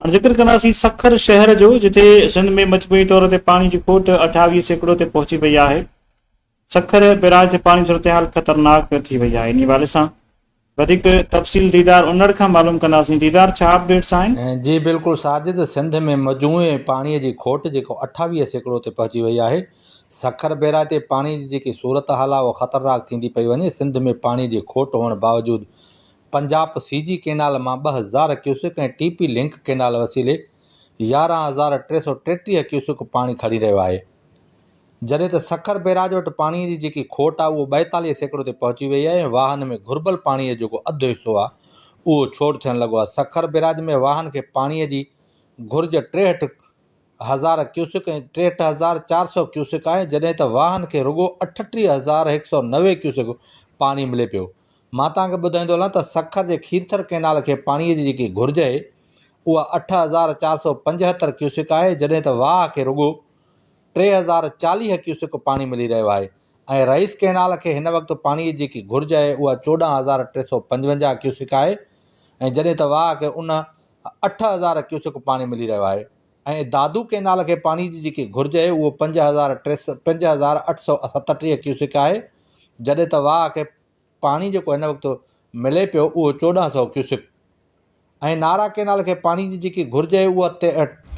هاڻ ذڪر ڪنداسين سکر شهر جو جتي سنڌ ۾ مجموعي طور تي پاڻي جي کوٽ 28% تي پهچي وئي آهي. سکر بئراج تي پاڻي صورتحال خطرناڪ ٿي وئي آهي. انهي حوالي سان وڌيڪ تفصيل ديدار انڙ کان معلوم ڪنداسين. ديدار ڇا اپڊيٽس آهن؟ جي بلڪل ساجد سنڌ ۾ مجموعي پاڻي جي کوٽ جيڪو 28% تي پهچي وئي آهي. سکر بئراج تي پاڻي جي جيڪي صورتحال آهي اها خطرناڪ ٿيندي پئي وڃي. سنڌ ۾ پاڻي جي کوٽ هئڻ باوجود پنجاب سي جي ڪئنال مان 2000 ڪيوسڪ ۽ ٽي پي لنڪ ڪئنال وسيلي 11,333 ڪيوسڪ پاڻي کڻي رهيو آهي. جڏهن ته سکر بئراج وٽ پاڻي جي جيڪي کوٽ آهي اهو 42% تي پهچي وئي آهي ۽ واهن ۾ گهربل پاڻي جو جيڪو اڌ حصو آهي اهو ڇوڙ ٿيڻ لڳو آهي. سکر بئراج ۾ واهن کي پاڻي جي گهرج 63 هزار ڪيوسڪ ۽ 63,400 ڪيوسڪ آهي جڏهن ته واهن کي رڳو 38,190 ڪيوسڪ پاڻي ملي پيو. مان توهان کي ٻڌائيندو هلان ته سکر جي کيرٿر ڪئنال کي پاڻي جي جيڪي گهرج اهي اها 8475 ڪيوسڪ آهي جڏهن ته واهه کي رڳو 3040 ڪيوسڪ پاڻي ملي رهيو آهي ۽ رئيس ڪئنال کي هن وقت پاڻي جي جيڪي گهرج اهي اها 14355 ڪيوسڪ آهي ۽ جڏهن ته واهه کي ان 8000 ڪيوسڪ پاڻي ملي رهيو آهي ۽ دادو ڪئنال کي پاڻي جي جيڪي گهرج اهي اهو 5837 ڪيوسڪ آهي جڏهن ته واهه کي پاڻي جيڪو هن وقت ملي پيو اهو 14 سئو ڪيوسڪ ۽ نارا ڪينال کي پاڻي جي جيڪي گهرج آهي اها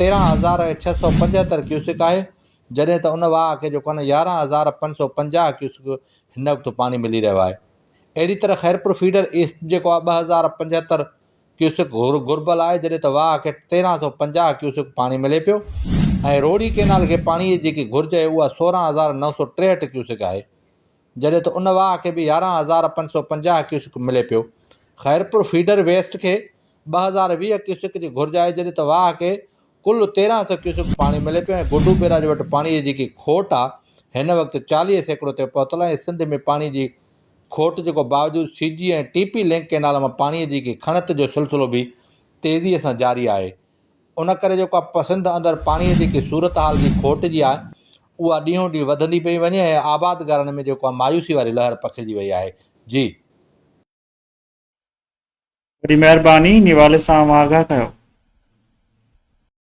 13,675 ڪيوسڪ آهي جڏهن ته ان واهه کي جيڪو آهي نه 11,550 ڪيوسڪ هن وقت پاڻي ملي رهيو آهي اهڙي طرح خيرپور فيڊر ايسٽ جيڪو آهي 2075 ڪيوسڪ گهربل آهي جڏهن ته واهه کي 1350 ڪيوسڪ پاڻي ملي پيو ۽ روهڙي ڪينال کي پاڻي جي جيڪي گهرج آهي اها 16,963 ڪيوسڪ آهي جڏهن ته ان واهه کي به 11,550 ڪيوسڪ ملي پيو. خيرپور فيڊر ويسٽ کي 2020 ڪيوسڪ جي گهرج آهي جڏهن ته واهه کي ڪل 1300 ڪيوسڪ پاڻي ملي پيو ۽ گڊو بيراج وٽ پاڻي جي جيڪي کوٽ آهي هن وقت 40% تي پهتل آهي ۽ سنڌ ۾ پاڻي جي کوٽ جيڪو باوجود C G ۽ T P link canal مان پاڻي جي جيڪي کڻت جو سلسلو به تيزي سان جاري آهي. ان ڪري جيڪو آهي سنڌ اندر پاڻي جي جيڪي صورتحال جي کوٽ جي آهي اها ڏينهون ڏينهن وڌندي پئي وڃي ۽ آبادگارن ۾ جيڪو آهي مايوسي واري لهر پکڙجي وئي آهي جي. وڏي مهرباني نوالي سان اوهان آگاهه ڪيو.